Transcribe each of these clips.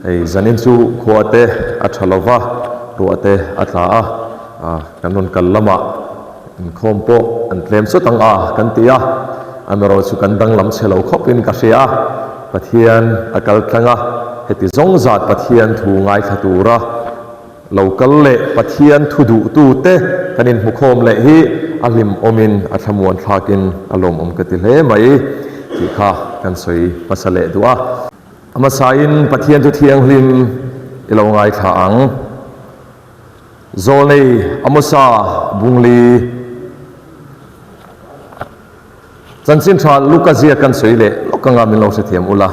Hei zanin chu khua te a tha lova, ruah te a tla a, kan rawn kal lamah inkhawm pawh an tlem sawt ang a kan ti a, amaherawh chu kan danglam chhe lo khawpin ka hria a, Pathian a kal tlang a, heti zawng zat Pathian thu ngaithla tura lo kal leh Pathian thu duhtute kan inhmukhawm leh hi a hlimawmin a thlamuan thlakin a lawmawm ka ti hle mai tih kha kan sawi hmasa leh duh a. A hmasain Pathian thu thianghlim i lo ngaithla ang. Zawlnei Amosa Bungli Chanchin tha Luka ziak kan sawi leh lawk anga min lo hrethiam ula.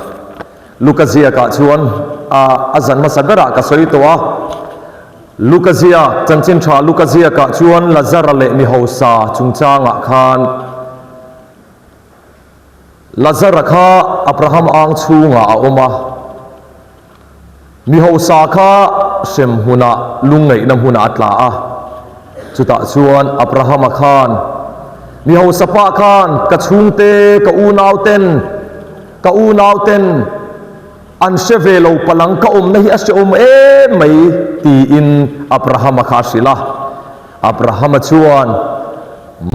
Luka ziakah chuan a a zan hmasa berah ka sawi tawh a. Luka ziak, Chanchin tha Luka ziakah chuan Lazara leh mi hausa chungchangah khan Lazara kha Abraham ang chhungah a awm a. Mi hausa kha hrem hmunah lungngaihna hmunah a tla a. Chutah chuan Abrahama khan, Mi hausa pa khan ka chhungte, ka unauten, ka unauten an hre ve lo palang ka awmna hi a hrehawm em mai, tiin Abrahama kha a hrilh a. Abrahama chuan,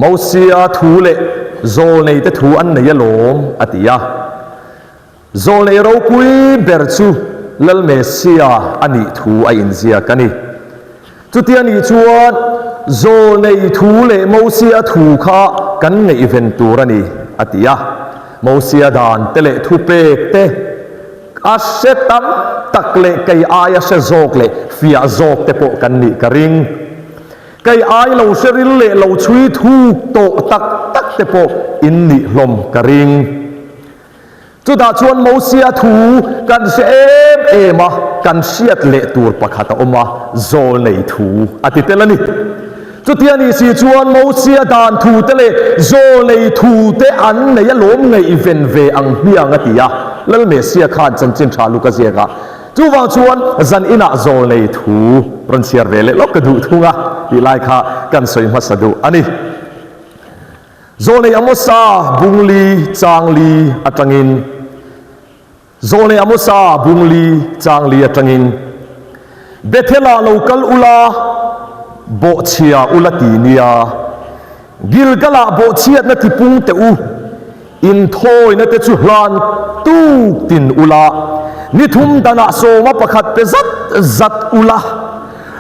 Mosia thu leh zawlneite thu an nei alawm, a ti a. Zawlnei ropui ber chu Lal Messia a nih thu a inziak a ni. Chutia nih chuan zawlnei thu leh Mosia thu kha kan ngaihven tur a ni, a ti a. Mosia dan te leh thupek te a hre tam tak leh kei aia hre zawk leh fiah zawk te pawh kan nih ka ring. Kei ai lo hre ril leh lo chhui thuk tawh tak tak te pawh in nih hlawm ka ring. Chutah chuan Mosia thu kan hre em em a, kan hriat leh tur pakhat a awm a, zawlnei thu a ti tel a ni. Chutia nih si chuan Mosia dan thu te leh zawlnei thu te an nei a lawm ngaihven ve ang hmiang a ti a, Lal Mesia khan chanchin tha luk a ziak a. Chuvang chuan zan inah zawlnei thu rawn chhiar ve leh lawk ka duh thung a tih lai kha kan sawi hmasa duh a ni. Zawlnei Amosa bungli changli atangin Zawlnei Amosa bungli changli atangin Bethel-ah lo kal ula, bawhchhia ula ti nia. Gilgal-ah bawhchhiatna tipung teh u, inthawina te chu hlan tuk tin ula, ni thum danah sawma pakhat pe zat zat ula.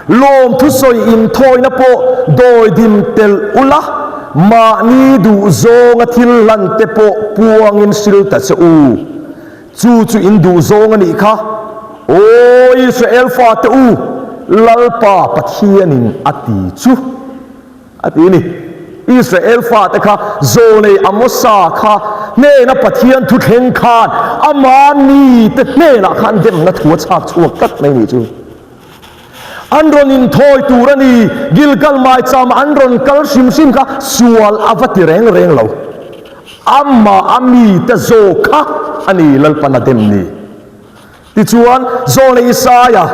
Lawmthu sawi inthawina pawh dawidim telh ula, mahni duhzawnga thil hlan te pawh puangin hril ta che u. Chu chu in duhzawng a nih kha. Aw Israel fate u, Lalpa Pathianin a ti chu a ti a ni. Israel fate kha zawlnei Amosa kha hnena Pathian thu thleng khan ama mite hnenah khan demna thu a chhak chhuak tlat mai a nih chu. An rawn inthawi tur a ni. Gilgal maichama an rawn kal hrim hrim kha sual a va ti reng reng lo. Amah a mite zawk kha a ni Lalpan a dem ni. Tichuan, Zawlnei Isaia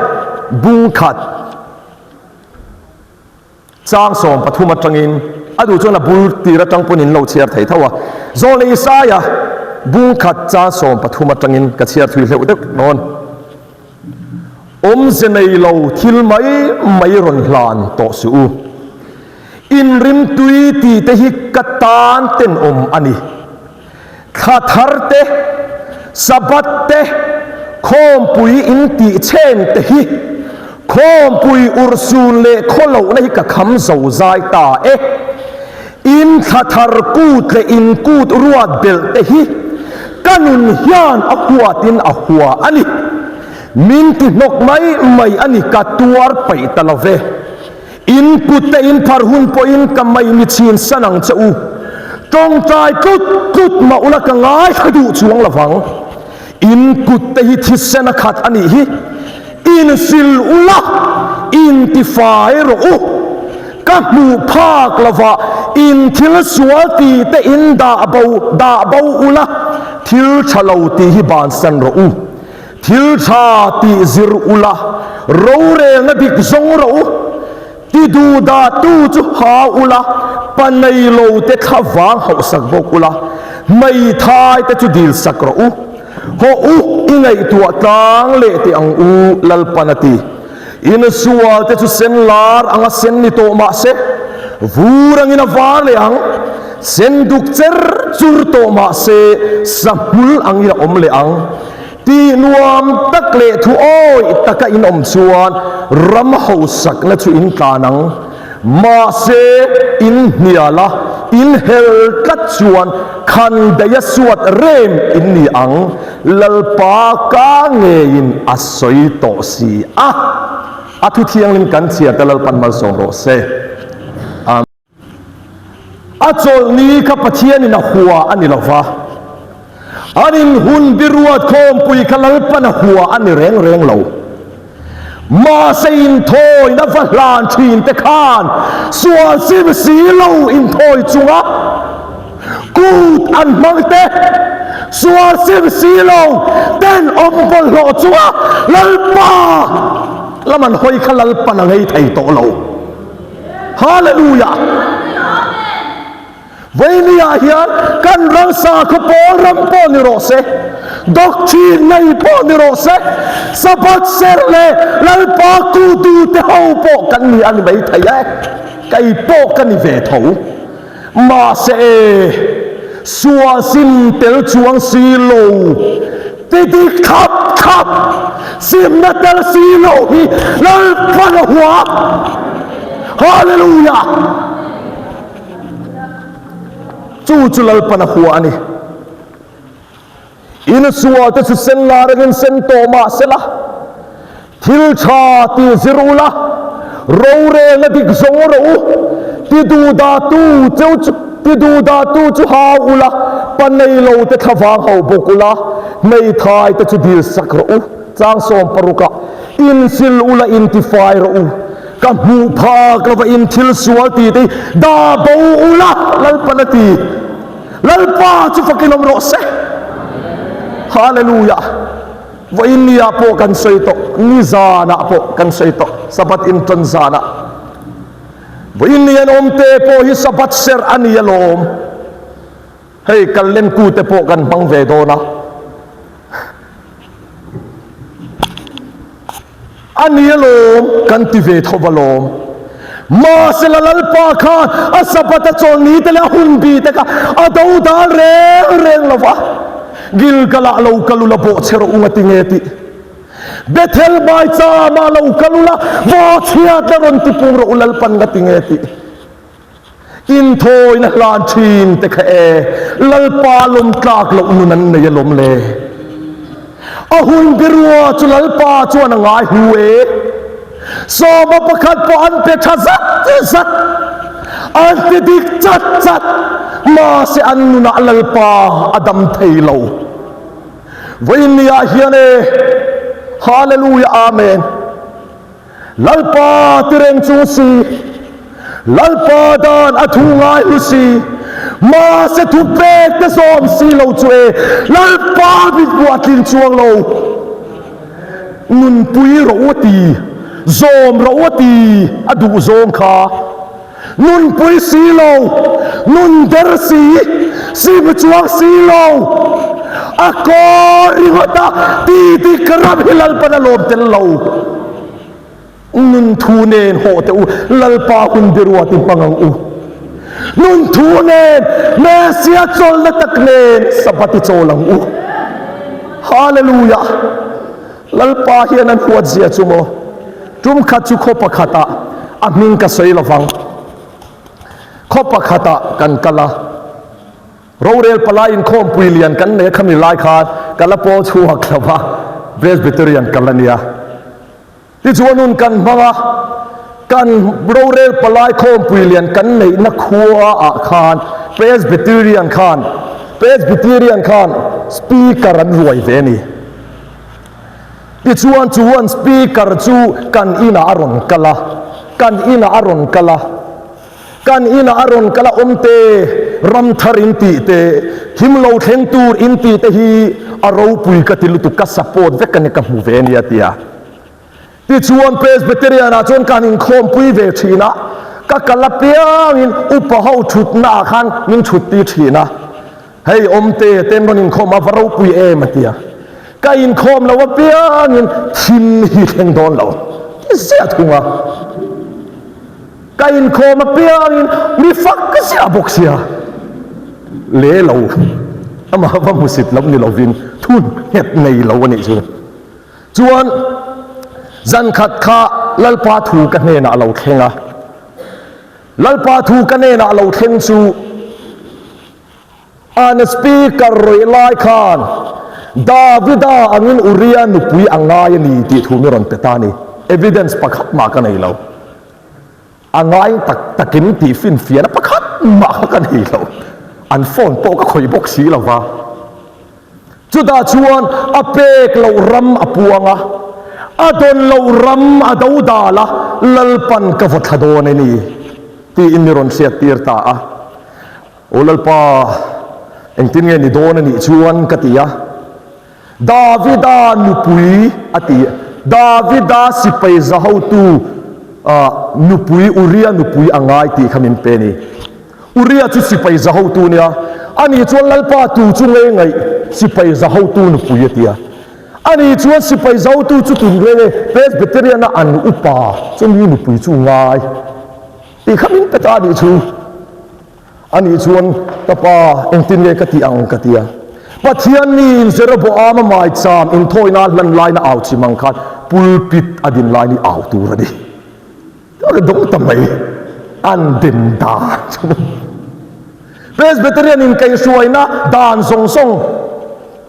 bung khat. Chang 13 atangin a duh chuan a bul tir atang pawn in lo chhiar thei tho a. Zawlnei Isaia bung khat chang 13 atangin ka chhiar thui hleuh deuh dawn. Awmze nei lo thil mai mai rawn hlan tawh suh u. Inrim tui tih te hi ka tan tenawm a ni. Thla thar te, Sabbath te, khawmpui in tih chhen te hi khawmpui urhsun leh khawlohna hi ka kham zo zai ta e. In thla thar kut leh in kut ruat belh te hi ka nun hian a huatin a hua a ni. Min ti hnawk mai mai a ni ka tuar peih ta lo ve. In kut te in phar hun pawhin ka maimi chhin san ang che u. Tawngtai tlut tlut mah ula ka ngaithla duh chuang lo vang. In kut te hi thisen a khat a nih hi. In sil ula, in tifai rawh u. Ka hmuh phak lova in thil sual ti te in dah bo dah bo ula, thil tha lo tih hi bansan rawh u. Thil tha tih zir ula, rorelna dik zawng rawh u. Ti duh dahtu chu ha ula, pa nei lo te thla vang hauhsak bawk ula, hmeithai te chu dil sak rawh u. Hawh u, i ngaihtuah tlang leh teh ang u, Lalpan a ti. In sualte chu sen lar anga sen ni tawh mah se, vur angin a var leh ang, sen duk cher chur tawh mah se, sahmul angin a awm leh ang. Tih nuam tak leh thu awih taka in awm chuan ram hausakna chu in tlan ang. Mahse, in hnial a, in hel tlat chuan khan daih a suat rem in ni ang, Lalpa ka ngeiin a sawi tawh si a. A thu thianghlim kan chhiar te Lalpan malsawm rawh se. Amen. A chawlhni kha Pathianin a hua a ni lo va, an inhun biruat khawmpui kha Lalpan a hua a ni reng reng lo. Mahse inthawina va hlan thin te khan sual sim si lo inthawi chunga kut an hmang te, sual sim si lo tenawm bawlhhlawh chunga Lalpa lam an hawi kha Lalpan a ngei thei tawh lo. Hallelujah! Vawinia hian kan ram sakhaw pawl ram pawh ni rawh se, doctrine nei pawh ni rawh se, Sabbath serh leh Lalpa kutute ho pawh kan ni a ni mai thei e, kei pawh ka ni ve tho. Mahse e, sual sim tel chuang si lo, ti dik thlap thlap, simna tel si lo hi Lalpa la hua. Hallelujah! Chu chu Lalpan a hua a ni. In sualte chu sen la rengin sen tawh mah sela, thil tha tih zir ula, rorelna dik zawng rawh u, ti duhdahtu cheu chu ti duhdahtu chu hau ula, pa nei lo te thlavang ho bawk ula, hmeithai te chu dil sak rawh u. Chang 16 ah, Insil ula intifai rawh u. Ka hmuh phak lova in thil sual ti te hi dah bo ula Lalpan a ti. Lalpa chu fakin awm rawh se. Hallelujah. Vawiin ni ah pawh kan sawi tawh, ni zanah pawh kan sawi tawh, Sabbath inṭan zanah. Vawiin ni an awm te pawh hi Sabbath serh a ni alawm. Hei Kallenku te pawh kan hmang ve dawn a. A ni alawm kan ti ve tho alawm. Mahse la Lalpa khan a Sabbath a chawlni te leh a hunbi te kha a do dal reng reng lo va. Gilgal-ah lo kal ula bawhchhe rawh u nga ti nge tih. Bethel maicham-ah lo kal ula bawhchhiat la rawn ti pung rawh u Lalpan nga ti nge tih. Inthawina hlan thin te kha e, Lalpa lawm tlak loh nun an nei alawm le. A hun birua chu Lalpa chuan a ngai hu e. Sawma pakhat pawh an pe tha zat zat, an ti dik chat chat, mahse an nunah Lalpa a dam thei lo. Vawiin ni ah hian e, Hallelujah Amen. Lalpa ti reng chung si, Lalpa dan a thu ngai hlu si, mahse thu pek te zawm si lo chu e, Lalpa mit hmuh a tling chuang lo. Nunpui rawh u a ti, zawm rawh u a ti, a duh zawng kha. Nunpui si lo, nun der si, sim chuang si lo, a kaw ringawt a ti dik ram hi Lalpan a lawm tel lo. Nun thu nen hawh teh u, Lalpa hun biruat i hmang ang u. Nun thu nen, Messia chawlhna tak nen Sabbath i chawl ang u. Hallelujah! Lalpa hian an huat zia chu maw? Tum khat chu khaw pakhatah a hming ka sawi lovang. Khaw pakhatah kan kal a, rorel palai inkhawmpui lian kan nei a, khami lai khan ka la pawl chhuak lo va, Presbyterian kal a nia. Tichuan hun kan hmang a, kan rorel palai khawmpui lian kan neihna khuaah khan Presbyterian khan Presbyterian khan Speaker an ruai ve a ni. Tichuan chu an Speaker chu kan inah a rawn kal a, kan inah a rawn kal a, kan inah a rawn kal a, awmte ram thar in tih te, thim lo thleng tur in tih te hi a ropui ka ti lutuk, ka support vek a ni, ka hmu ve a nia tia. Tichuan Presbyterian ah chuan kan inkhawmpui ve thin a, ka kal apiangin upa ho thutna ah khan min thuttir thin a, hei awmte ten rawn inkhawm a va ropui em a tia. Ka inkhawm lo apiangin thim hi thleng dawn lo ti ziah thung a. Ka inkhawm apiangin mi fak ziah bawk sia. Le lo, amah va hmusit loh ni lovin thun nghet nei lo a nih chu. Chuan zan khat kha Lalpa thu ka hnenah a lo thleng a. Lalpa thu ka hnenah a lo thleng chu An speaker rawih lai khan Davida angin Uria nupui a ngai a ni tih thu mi rawn pe ta a ni. Evidence pakhat mah ka nei lo. A ngai tak takin tih finfiahna pakhat mah kha ka nei lo. An phone pawh ka khawih bawk si lo va. Chutah chuan a pek loh ram a puang a, a dawn loh ram a do dal a, Lalpan ka vaw thla dawn a ni tiin mi rawn hriattir ta a. Aw Lalpa, engtin nge ni dawn a nih chuan ka ti a. Davida nupui a ti, Davida sipai za hotu nupui Uria nupui a ngai tih kha min pe a ni. Uria chu sipai za hotu a nia, ani chuan Lalpa tu chu nge ngaih sipai za hotu nupui a ti a. Ani chuan sipai za hotu chu tun nge nge Presbyterian-a an upa chu mi nupui chu ngai tih kha min pe ta a nih chu. Ani chuan, Ka pa, engtin nge ka tih ang? ka ti a. Pathian niin Jeroboama maicham inthawina hlan laina au chim ang khan pulpit a din lai ni au tur a ni. Ka dawng ta mai, an den dan chu. Presbyterian in kaihhruaina dan zawng zawng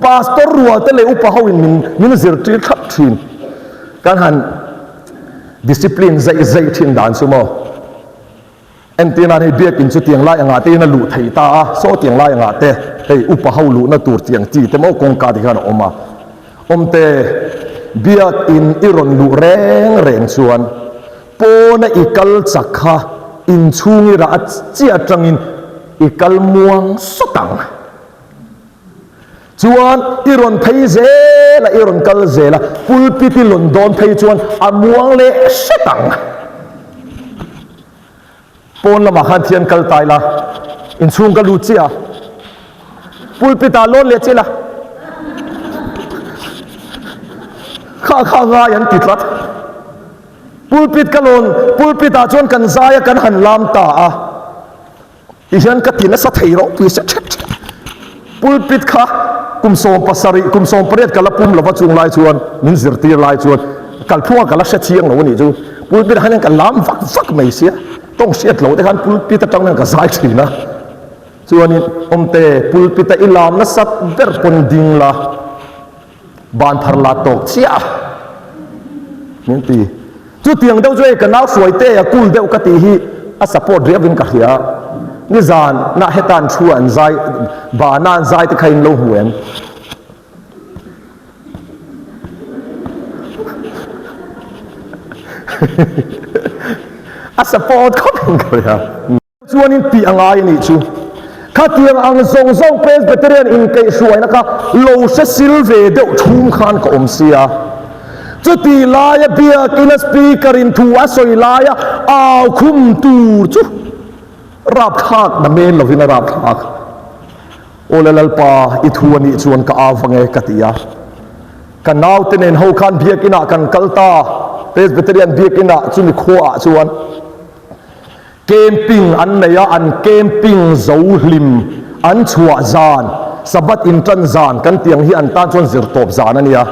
Pastor rualte leh upa ho in min min zirtir thlap thin. Kan han discipline zeih zeih thin dan chu maw. Entir nan hei biakin chu tiang lai angah te in a luh theih ta a, saw tiang lai angah te hei upa ho luhna tur tiang chi te maw kawngka ti khan a awm a. Awmte, biakin i rawn luh reng reng chuan pawna i kal chak kha inchhung i rah a chiah atangin i kal muang sawt ang. Chuan i rawn phei zel a, i rawn kal zel a, pulpit i lawn dawn phei chuan a muang leh hret ang. Pawn lamah khan thian kal tai la, inchhung ka lut chiah a, pulpit ah lawn leh chiah la, kha kha ngai an ti tlat. Pulpit ka lawn, pulpit ah chuan kan zai a, kan han lam ta a. Ti hian ka ti nasa thei ropui se ṭhep ṭhep. Pulpit kha kum 70, kum 18 ka la pum lova chung lai chuan min zirtir lai chuan kalphunga ka la hre chiang lo a nih chu. Pulpit ah hian ka lam vak vak mai sia, tawng hriat lo te khan pulpit atang hian ka zai thin a. Chuanin awmte pulpit a i lam nasat ber pawn ding la. Ban thar la tawk chiah a min ti. Chutiang deuh chu hei ka nau hruai te a cool deuh ka tih hi a support riau in ka hria. Nizan nah heta an thu an zai bana an zai te kha in lo hmu em? A support khawp in ka hria. Chuanin tih a ngai a nih chu. Khatiang ang zawng zawng Presbyterian inkaihhruaina kha lo hre sil ve deuh thum khan ka awm sia. Chutih laia biakina speaker in thu a sawi laia au khum tur chu rapthlak na men lovin a rapthlak. Aw le Lalpa, i thu a nih chuan ka au vang e ka ti a. Ka naute nen ho khan biakinah kan kal ta, Presbyterian biakinah chumi khuaah chuan. Camping an nei a, an camping zo hlim an chhuah zan, Sabbath intan zan kan tih ang hi an tan chuan zirtawp zan a nia.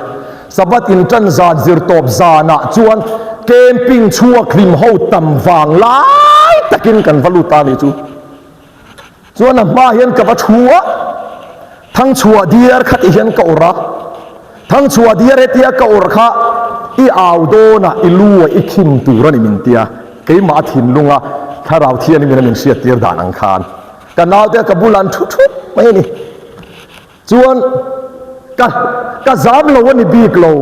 Sabbath intan zan zirtawp zanah chuan camping chhuak hlim ho tam vang lai takin kan va lut ta a nih chu. Chuan a hma hian ka va thu a, Thangchhuah diar kha ti hian ka awrh a, Thangchhuah diar hetia ka awrh kha i au dawnah i lu ah i khim tur a ni min tia, keimah a thinlunga thlarau thianghlim in a min hriattir dan ang khan ka naute ka bulah an thu thup mai a ni. Chuan ka ka zam lo a ni bik lo,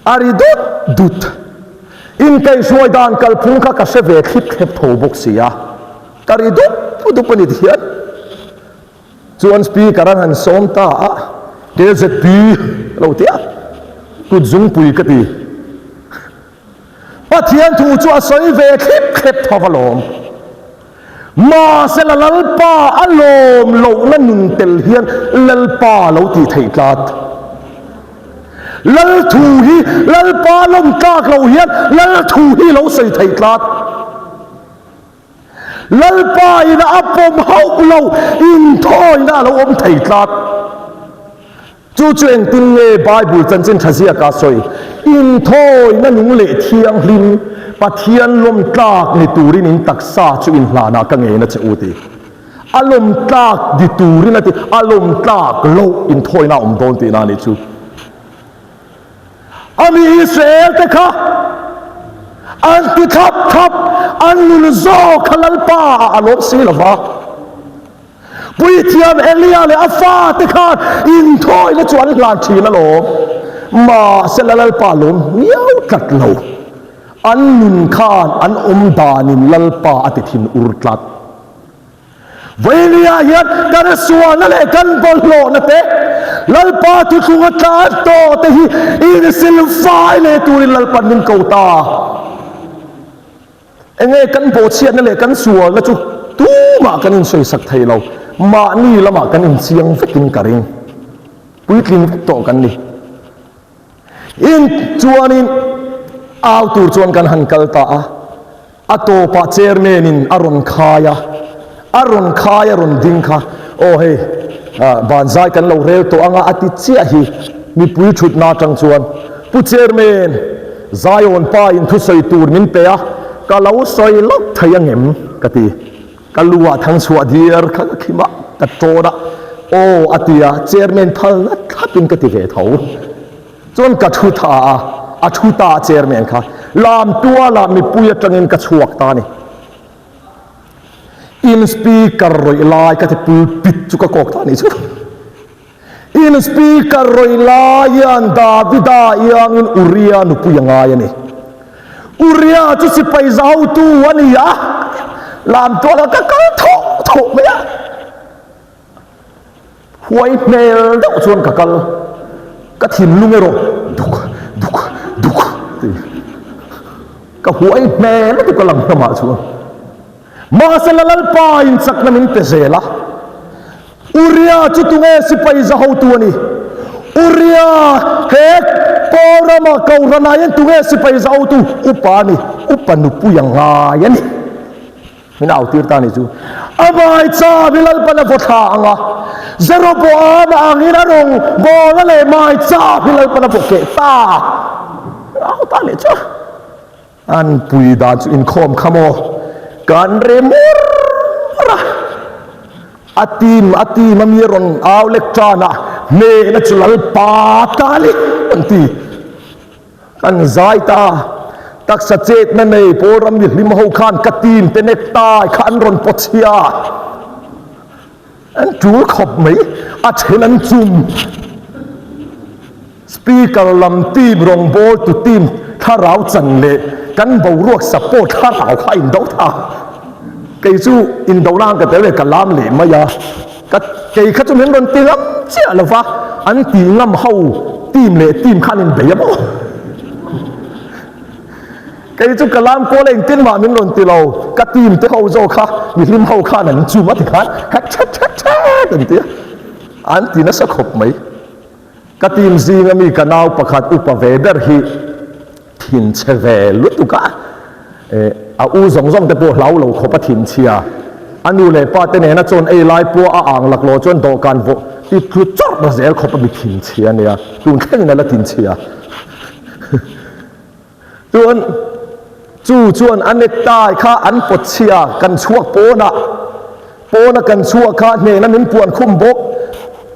a ri dut dut. Inkaihhruai dan kalphung kha ka hre ve thlip thlep tho bawk si a. Ka ri dup dup a ni thian. Chuan speaker an han sawm ta a, KZP a lo ti a, kut zungpui ka ti. Pathian thu chu a sawi ve thlip thlep tho alawm. Mahsela Lalpa a lawm lohna nun tel hian Lalpa lo tih theih tlat. Lal thu hi Lalpa lawm tlak loh hian Lal thu hi lo sawi thei tlat. Lalpa in a pawm hauh lo inthawina a lo awm thei tlat. Chu chu engtin nge Bible chanchin tha ziaka sawi? Inthawina nung leh thianghlim Pathian lawm tlak ni turin in taksa chu inhlanah ka ngeina che u ti. A lawm tlak ni turin a ti, a lawm tlak loh inthawina a awm dawn tihna a nih chu. A mi Israel te kha an ti thlap thlap, an nun zawk kha Lalpa ah a lawm si lo va. Puithiam Elia leh a fate khan inthawina chu an hlan thin alawm. Mahse la Lalpa lawm miau tlat lo. An nun khan an awm danin Lalpa a ti thin ur tlat. Vawinia hian kan sualna leh kan bawlhhlawhna te, Lalpa thuthlung a tlan tawh te hi insilfai leh turin Lalpan min ko ta. Enge kan bawhchhiatna leh kan sualna chu tumah kan insawisak thei lo, mahni lamah kan inchiang vekin ka ring. Puitling vek tawh kan ni. In chuanin au tur chuan kan han kal ta a, a tawpah chairman in a rawn khai a, a rawn khai a rawn ding kha, aw hei banzai kan lo rel tawh anga a ti chiah hi mipui thutna atang chuan Pu Chairman, Zion pa in thusawi tur min pe a, ka lo sawi lawk thei a ngem? ka ti. Ka lu ah thang chhuah diar kha ka khim a, ka tawn a, aw a ti a, Chairman phal na thlap in ka ti ve tho. Chuan ka thu tha a, a thu ta a Chairman kha, lam tual ah mipui atangin ka chhuak ta a ni. In speaker rawih lai ka ti pulpit chu ka kawk ta a nih chu. In speaker rawih lai hian Davida iangin Uria nupui a ngai a ni. Uria chu sipai zautu a ni a, lam tuala ka kal thawh thawh mai a. Huai hmel deuh chuan ka kal, ka thinlung erawh duk duk duk ti. Ka huai hmel lutuk a lang hnamah chuan. Mahse la Lalpa in chakna min pe zel a. Uria chu tunge sipai za hotu a ni? Uria he Paul rama Kohhranah hian tunge sipai za hotu? Upa a ni. Upa nupui a ngai a ni. Min au tir ta a ni chu. A maicham hi Lalpan a vaw thla ang a. Jeroboama angin a rawng bawla leh maicham hi Lalpan a vaw keh ta. Au ta a ni chu. An pui dan chu inkhawm kha maw? Kan re mur mur a, a team a team a mi rawn au lek tan a, hnehna chu Lalpa ta a ni an ti. Kan zai ta, taksa chetna nei pawl ram mi hlim ho khan ka team te necktie kha an rawn pawt chhia. An tul khawp mai, a then an chum. Speaker lam team rawngbawl tu team thlarau chan leh kan boruak support thlarau kha a indo tha. Kei chu indo na ang ka tel ve ka lam leh mai a, ka kei kha chu min rawn ti ngam chiah lo va, an ti ngam ho team leh team kha an inbei a maw. Kei chu ka lam kual a engtin mah min rawn ti lo, ka team te ho zawk kha mihlim ho khan an chum a ti khan hek thet thet thet an ti a, an ti nasa khawp mai. Ka team zinga mi ka nau pakhat upa ve ber hi thinchhe ve lutuk a, a u zawng zawng te pawh hlau lo khawp a thinchhia. A nu leh pa te nena chawn ei lai pawh a ang laklawh chuan dawhkan vawh ti tlu chawrh na zel khawp a mi thinchhia a nia, tun thlengin a la thinchhia. Chuan chu chuan a necktie kha an pawt chhia kan chhuak pawnah, pawna kan chhuak kha hnehna min puan khum bawk.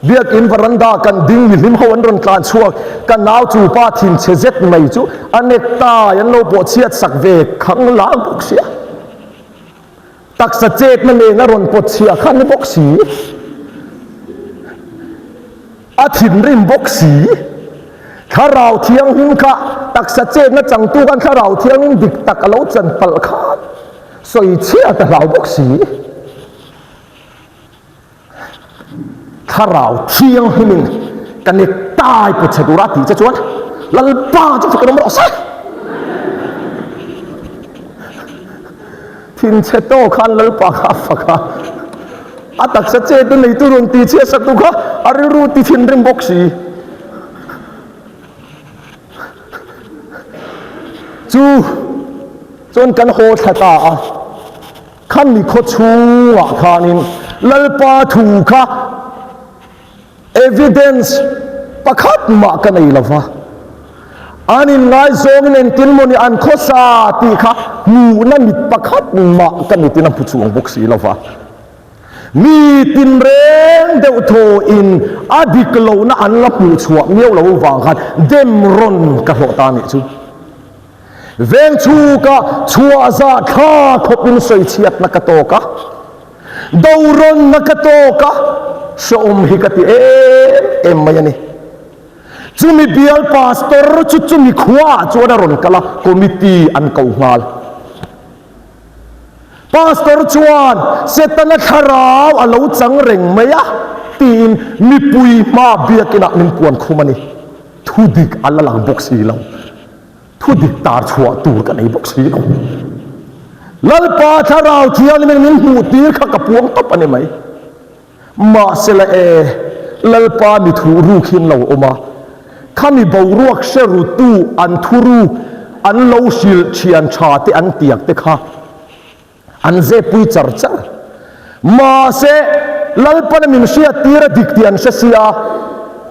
Biakin veranda kan ding mihlim ho an rawn tlan chhuak, ka nau chu pa thinchhe zet mai chu a necktie an lo pawh chhiat sak ve khang lang bawk sia. Taksa chetna nen a rawn pawt chhia kha ni bawk si. A thinrim bawk si. Thlarau Thianghlim kha taksa chetna changtu khan Thlarau Thianghlim dik tak a lo chan palh khan sawi chhiat a hlau bawk si. Thlarau Thianghlimin ka necktie pawt chhe tura tih che chuan Lalpa chu fak in awm rawh se. Thinchhe tawk khan Lalpa kha a fak a, a taksa chet na neitu rawn tih chhiat sak tu kha a rilru ti thinrim bawk si. Chu chuan kan haw thla ta a, khami khaw chhungah khanin Lalpa thu kha Evidence pakhat mah ka nei lova, an inngaizawngin engtin maw ni an khawsa tih kha hmuhna mit pakhat mah ka mitin a hmu chuang bawk si lova. Mi tinreng deuh thawhin a dik lohna an la hmuh chhuah miau lo vang khan dem rawn ka hlawh ta nih chu. Veng chhuka chhuah zah thla khawpin sawichhiatna ka tawk a. Dorawnna ka tawk a, hrehawm hi ka ti em em mai a ni. Chumi bial pastor chu chumi khuaah chuan a rawn kal a, committee an ko nghal. Pastor chuan Setana thlarau a lo chang reng mai a tiin mipui hmaa biakinah min puan khum a ni. Thudik a la lang bawk si lo. Thu dik tar chhuah tur ka nei bawk si lo. Lalpa Thlarau Thianghlimin min hmuh tir kha ka puang tawp a ni mai. Mahsela e, Lalpa mi thu ruk hi an lo awm a, khami boruak hre rutu an thuruk an lo hrilh thian tha te an tiak te kha An zepui char char. Mahse, Lalpana min hriat tir a dik tih an hre si a,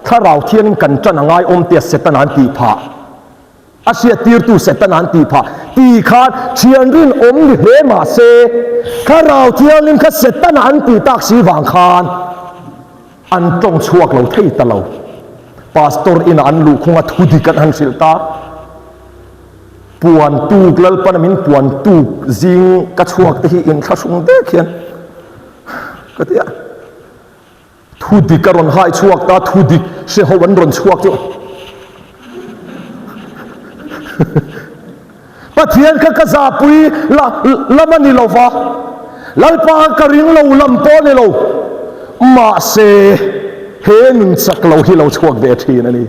Thlarau thiangin kan ṭan a ngai awm tia Setana an tih phah. A hriat tirtu Setana an tih phah tih khan ṭhian rinawm ni hle mah se, Thlarau thiangin kha Setana an tih tak si vang khan an ṭawng chhuak lo thei ta lo. Pastor inah an luhkhung a thudik an han hrilh ta. Puan tuk Lalpana min puan tuk zing ka chhuak te hi inthlahrung dek hian ka ti a, thu dik a rawn hai chhuak ta, thu dik hre ho an rawn chhuak chu Pathian kha ka zahpui la lam a ni lo va, Lalpa kha ka ring lo lam pawh a ni lo, mahse he nun chak lo hi lo chhuak ve thin a ni.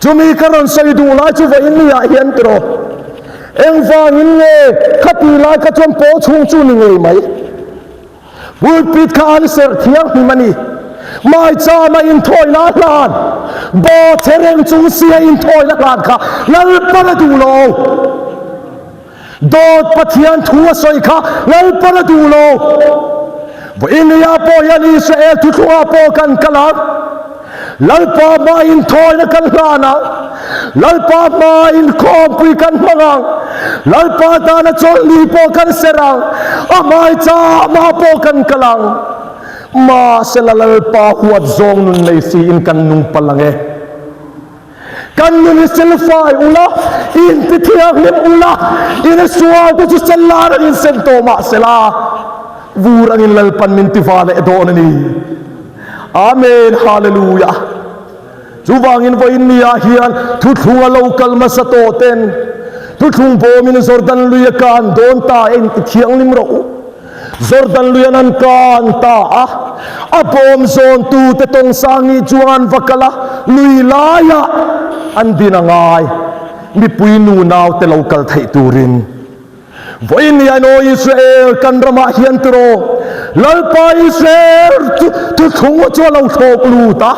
Chumi ka rawn sawi duh lai chu vawiin ni ah hian tiraw, engvangin nge khati lai kha chuan pawl chhung chu ni ngei mai? Pulpit kha an serh thianghlim a ni. Maichama inthawina a hlan, ba che reng chung sia inthawina hlan kha Lalpan a duh lo. Dawt Pathian thu a sawi kha Lalpan a duh lo. Vawinia pawh hian Israel thuthlungah pawh kan kal ang. Lalpa hma inthawina kan hlan ang. Lalpa hma inkhawmpui kan hmang ang. Lalpa tana chawlhni pawh kan serh ang. A hmaichama pawh kan kal ang. Mahsela Lalpa huat zawng nun nei siin kan nung palh ang e. Kan nun hi silfai ula, in ti thianghlim ula, in sual te chu sel lar angin sen tawh mah sela, vur angin Lalpan min ti va leh dawn a ni. Amen Hallelujah. Chuvangin vawiin ni ah hian thuthlung a lo kal hmasa tawh ten thuthlung bawmin Jordan lui a kan dawn ta e in ti thianghlim rawh u. Jordan lui an an kan ta a, a bawm zawntute tawngsangi chuan va kal a, lui laiah an din a ngai, mipui nunaute lo kal theih turin. Vawiin ni ainaw Israel kan ramah hian tiraw, Lalpa Israel chu thuthlung chu a lo thlawk lut a,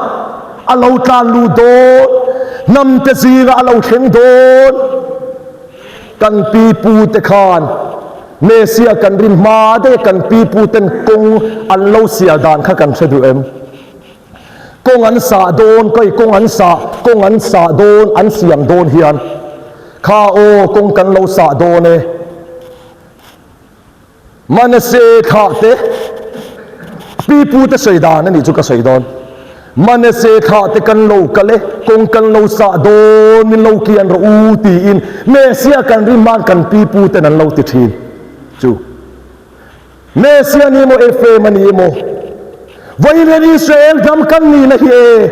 a lo tlan lut dawn, hnamte zingah a lo thleng dawn. Kan pi pute khan Messia kan rin hma daih kan pi puten kawng an lo sial dan kha kan hre duh em? Kawng an sah dawn, kei kawng an sah, kawng an sah dawn, an siam dawn hian kha aw kawng kan lo sah dawn e. Manase thlahte, pi pute sawi dan a nih chu ka sawi dawn. Manase thlahte kan lo kal e, kawng kan lo sah dawn, min lo kian rawh u tiin Mesia kan rin hman kan pi puten an lo ti thin chu. Mesia ni emaw Ephraim a ni emaw, Vawiin Israel ram kan nihna hi e,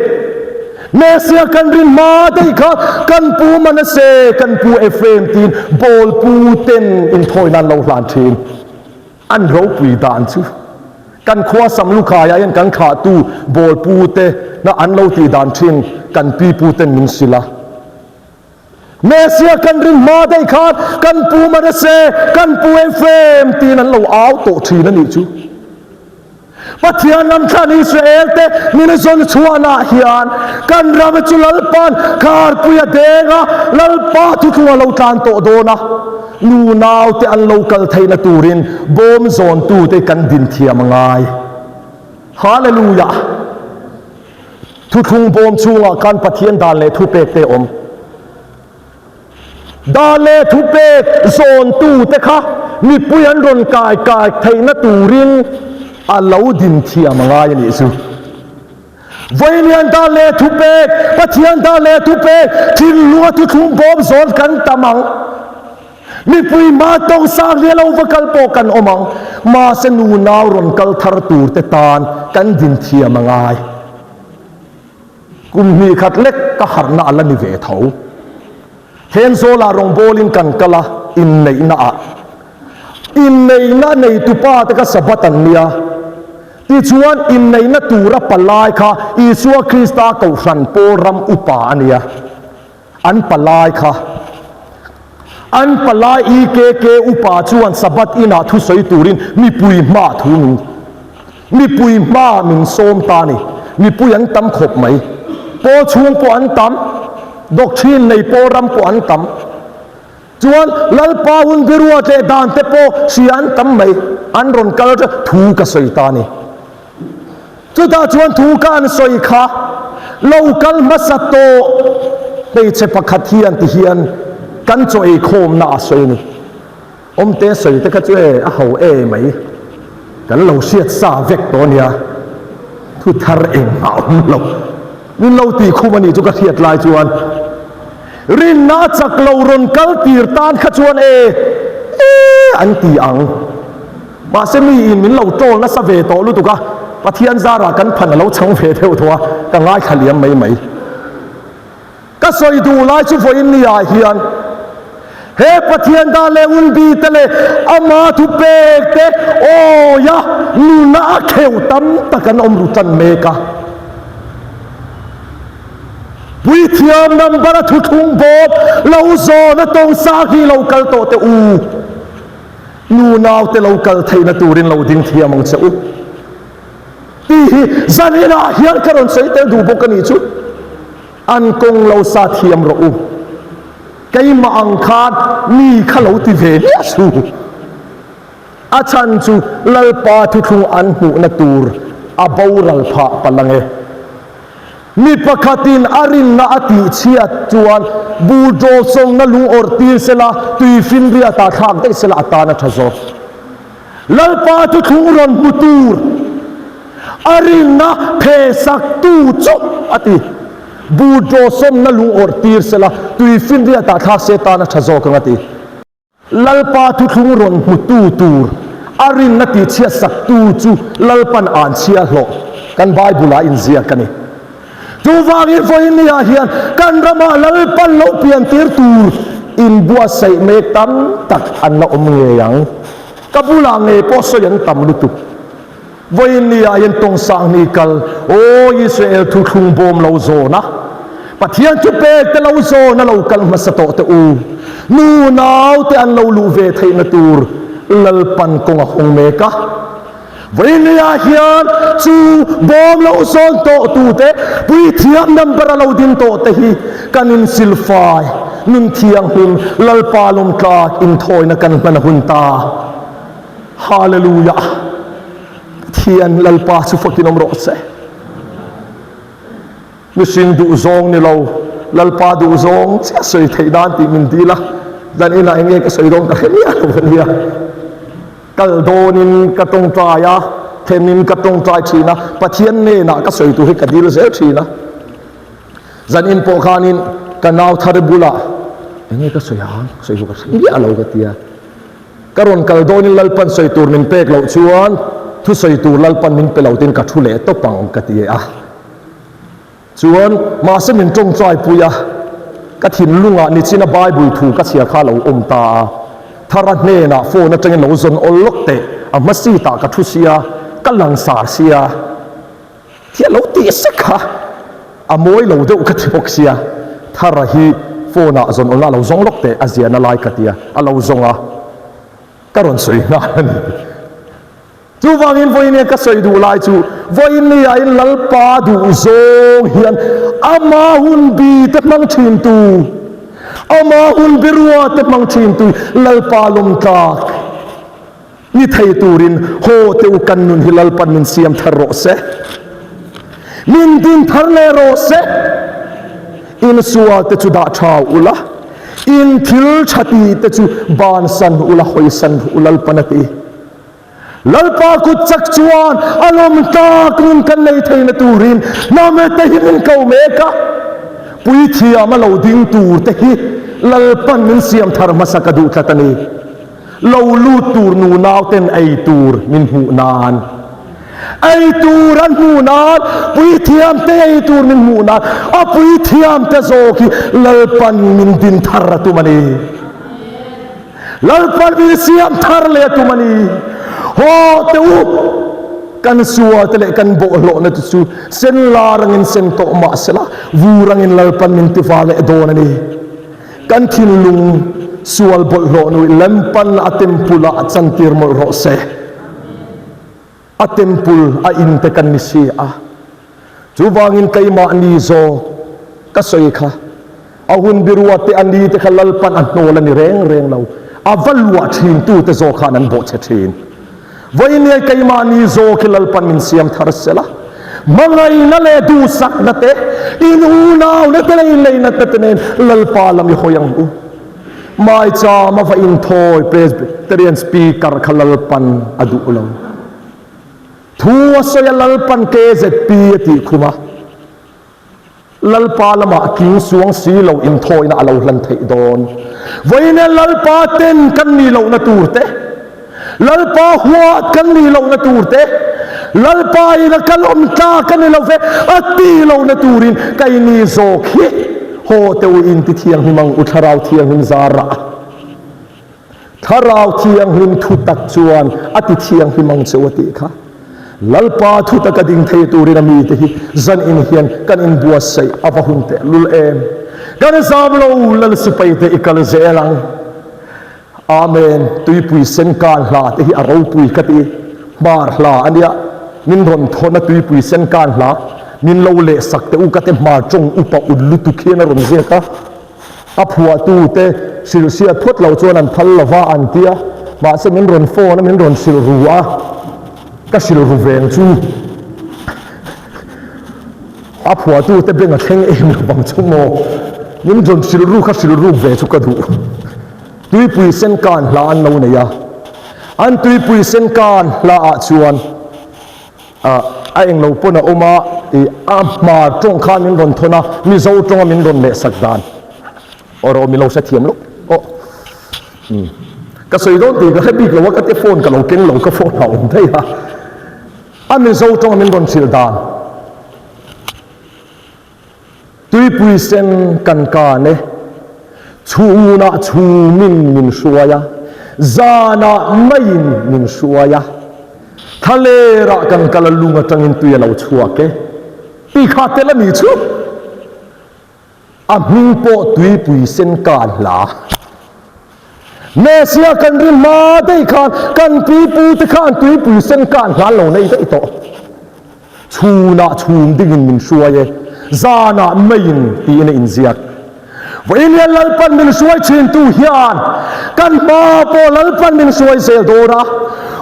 Mesia kan rin hma daih kha kan pu Manase, kan pu Ephraim tiin bawl pu ten inthawi nan lo hlan thin. An ropui dan chu kan khua Samlukhaiah hian kan thlahtu bawl pu te na an lo tih dan thin kan pi pu ten min hrilh a. Mesia kan rin hma daih khan kan pu Manase, kan pu Ephraim tiin an lo au tawh thin a nih chu. Pathian ram thlan Israel te min zawn chhuahnaah hian kan ram chu Lalpa'n kharpui a deng a, Lalpa thuthlung a lo tlan tawh dawn a, nu naute an lo kal theihna turin bawm zawntute kan din thiam a ngai. Hallelujah! Thuthlung bawm chhungah khan Pathian dan leh thupek te a awm. Dan leh thupek zawntute kha mipui an rawn kai kai theihna turin a lo din thiam a ngai a nih chu. Vawiin dan leh thupek, Pathian dan leh thupek, thinlunga thuthlung bawm zawn kan tam ang. Mipui hma tawng sang hle lo va kal pawh kan awm ang. Mahse nunau rawn kal thar turte tan kan din thiam a ngai. Kum hnih khat lek ka harhna a la ni ve tho. Thenzawlah rawngbawlin kan kal a, inneihna ah. Inneihna neitupa te kha Sabbath an nia. Tichuan inneihna tura palai kha Isua Krista Kohhran pawl ram upa a nia. An palai kha. An palai EKK upa chuan Sabbath inah thusawi turin mipui hmaah thu min mipui hmaah min sawm ta a ni. Mipui an tam khawp mai. Pawl chhung pawh an tam, doctrine nei pawl ram pawh an tam. Chuan Lalpa hun biruat leh dan te pawh hria an tam mai. An rawn kal thu ka sawi ta a ni. Chutah chuan thu ka an sawi kha lo kal hmasa tawh hmeichhe pakhat hian ti hian kan chaw ei khawmna a sawi a ni. Awmte sawi te kha chu e a ho e mai, kan lo hriat sa vek tawh a nia, thu thar engmah a awm lo. Min lo tih khum a nih chu ka hriat lai chuan rinna a chak lo rawn kal tir tan kha chuan e e an ti ang. Mahse mi in min lo troll nasa ve tawh lutuk a, Pathian zarah kan phan a lo chang ve deuh tawh a, ka ngaithla liam mai mai. Ka sawi duh lai chu vawiin ni ah hian he Pathian dan leh unbi te leh ama thu pek te awi a nuna a kheuh tam tak an awm ru tan mek a. Puithiam number a thuthlung bawm lo zawn a tawng sang hi lo kal tawh teh u. Nu naute lo kal theihna turin lo ding thiam ang che u tih hi zaninah hian ka rawn sawi tel duh bawk a nih chu. An kawng lo sa thiam rawh u. Keimah ang khan mi kha lo ti ve miah su. A chhan chu Lalpa thuthlung an hmuhna tur a boral phah palh ang e. Mi pakhatin a rinna a tihchhiat chuan buhdraw sawmna lung awrh tir sela, tui finriatah thlak daih sela a tan a tha zawk. Lalpa thuthlung rawn hmu tur a rinna phe saktu chu a ti. Buhdraw sawmna lung awrh tir sela, tui finriatah thlak se tan a tha zawk ang a ti. Lalpa thuthlung rawn hmutu tur a rinna tihchhiat saktu chu Lalpan an chhia hlawh kan Bible-ah inziak a ni. Chuvangin vawinia hian kan ramah Lalpan lo piantir tur inbuatsaih mek tam tak an la awm ngei ang. Ka bulah ngei pawh sawi an tam lutuk. Vawiin ni ah hian tawng sang ni kal, Aw Israel thuthlung bawm lo zawn a, Pathian thu pek te lo zawn a lo kal hmasa tawh teh u, nu nau te an lo luh ve theihna tur Lalpan kawng a hawng mek a. Vawiin ni ah hian chu bawm lo zawn tawh tu te, puithiam number a lo ding tawh te hi kan insilfai, nun thianghlim, Lalpa lawmtlak inthawina kan hman a hun ta. Hallelujah! Pathian Lalpa chu fakin awm rawh se. Mihring duh zawng ni lo, Lalpa duh zawng chiah sawi theih nan tih min dil a, dan inah eng nge ka sawi dawn ka hre miah lo a nia. Kal dawnin ka tawngtai a, thenin ka tawngtai thin a, Pathian hnenah ka sawi tur hi ka dil zel thin a. Zanin pawh khanin ka nau thar bulah eng nge ka sawi ang, sawi chu ka hre miah lo ka ti a. Ka rawn kal dawnin Lalpan sawi tur min pek loh chuan thusawi tur Lalpan min pe lo tin ka thu leh tawp ang ka ti a. Chuan mahse min tawngtai pui a, ka thinlungah nichina Bible thu ka chhiar kha a lo awm ta a. Thara hnenah phone atangin lo zawn awl lawk teh, a hma seat ah ka thu sia, ka langsar sia. Hi a lo tih sek kha a mawi lo deuh ka ti bawk sia, Thara hi phone ah zawn awlna a lo zawng lawk teh a ziahna lai ka tia, a lo zawng a, ka rawn sawi nghal a ni. Chuvangin vawiin ka sawi duh lai chu vawiin ni ah in Lalpa duh zawng hian ama hun bi te hmang thin tu, ama hun bi rua te hmang thin tu Lalpa lawm tlak ni thei turin haw teh u kan nun hi Lalpan min siam thar rawh se, min din thar leh rawh se. In sual te chu dah tha ula, in thil tha tih te chu bansan ula hawisan ru u Lalpan a ti. Lalpa kut chak chuan a lawm tlak nun kan nei theihna turin hnamete hi min ko mek a, puithiam a lo ding tur te hi Lalpan min siam thar hmasa ka duh tlat a ni. Lo lut tur nunau ten ei tur min hmuh nan, ei tur an hmuh nan, puithiam te ei tur min hmuh nan, a puithiam te zawk hi Lalpan min din thar a tum a ni. Lalpan min siam thar leh a tum a ni. Haw teh u, kan sual te leh kan bawhhlawhna te chu sen lar angin sen tawh mah sela, vur angin Lalpan min ti var leh dawn a ni. Kan thinlung sual bawlhhlawh nuih Lempan a temple ah chantir mawlh rawh se. A temple a in te kan ni si a. Chuvangin keimahni zawk ka sawi kha a hun birua te a ni te kha Lalpan a hnawl a ni reng reng lo. A va luah thin tu te zawk khan an bawhchhe thin. Vawinia keimahni zawk hi Lalpan min siam thar sela, hmangaihna leh duhsakna te, in unauna te leh inleinatna te nen Lalpa lam i hawi ang u. Maicham a va inthawi Presbyterian Speaker kha Lalpan a duh lo. Thu a sawi a Lalpan KZP a tih khum a, Lalpa lamah tling suang si lo inthawina a lo hlan theih dawn. Vawiin Lalpa ten kan nih lohna tur te, Lalpa huat kan nih lohna tur te, Lalpa in a kal awm tlak a ni lo ve a tih lohna turin keini zawk hi haw teh u in ti thianghlim ang u Thlarau Thianghlim zarah. Thlarau Thianghlim thutak chuan a ti thianghlim ang che u a tih kha. Lalpa thutaka ding thei turin a mite hi zan in hian kan inbuatsaih a va hun teh lul em. Kan zam lo Lal sipaite i kal zel ang. Amen. Tuipui sen kan hla te hi a ropui ka ti. Hmar hla a nia. Min rawn thawn a tuipui sen kan hla. Min lo lehsak teh u ka te hmar tawng upa ut lutuk hian a rawn ziak a. A phuahtute hrilh hriat phawt lo chuan an phal lova an ti a, mahse min rawn phone a, min rawn hrilh ru a, ka hrilh ru veng chu a phuahtute beng a thleng em lo vang chu maw, min rawn hrilh ru kha hrilh ruk ve chu ka duh. Tuipui sen kan hla an lo nei a, an tuipui sen kan hla ah chuan A englo pawn a awm a, ih a hmar tawng khan min rawn thawn a, Mizo tawnga min rawn lehsak dan aw rawh milo hrethiam lo aw umm ka sawi dawn tih ka hre bik lo a ka te phone ka lo keng lo ka phone a awm daih a, a Mizo tawnga min rawn hrilh dan. Tuipui sen kan kan e, chhunah chhumin min hruai a, zanah maiin min hruai a, thlalerah kan kal a lung atangin tui a lo chhuak e, tih kha tel a ni chu. A hming pawh tuipui sen kan hla. Mesia kan ri hma daih khan kan pipute khan tuipui sen kan hla an lo nei daih tawh. Chhunah chhum dingin min hruai e, zanah meiin tiin a inziak. Vawiin hian Lalpan min hruai thintu hian kan hma pawh Lalpan min hruai zel dawn a,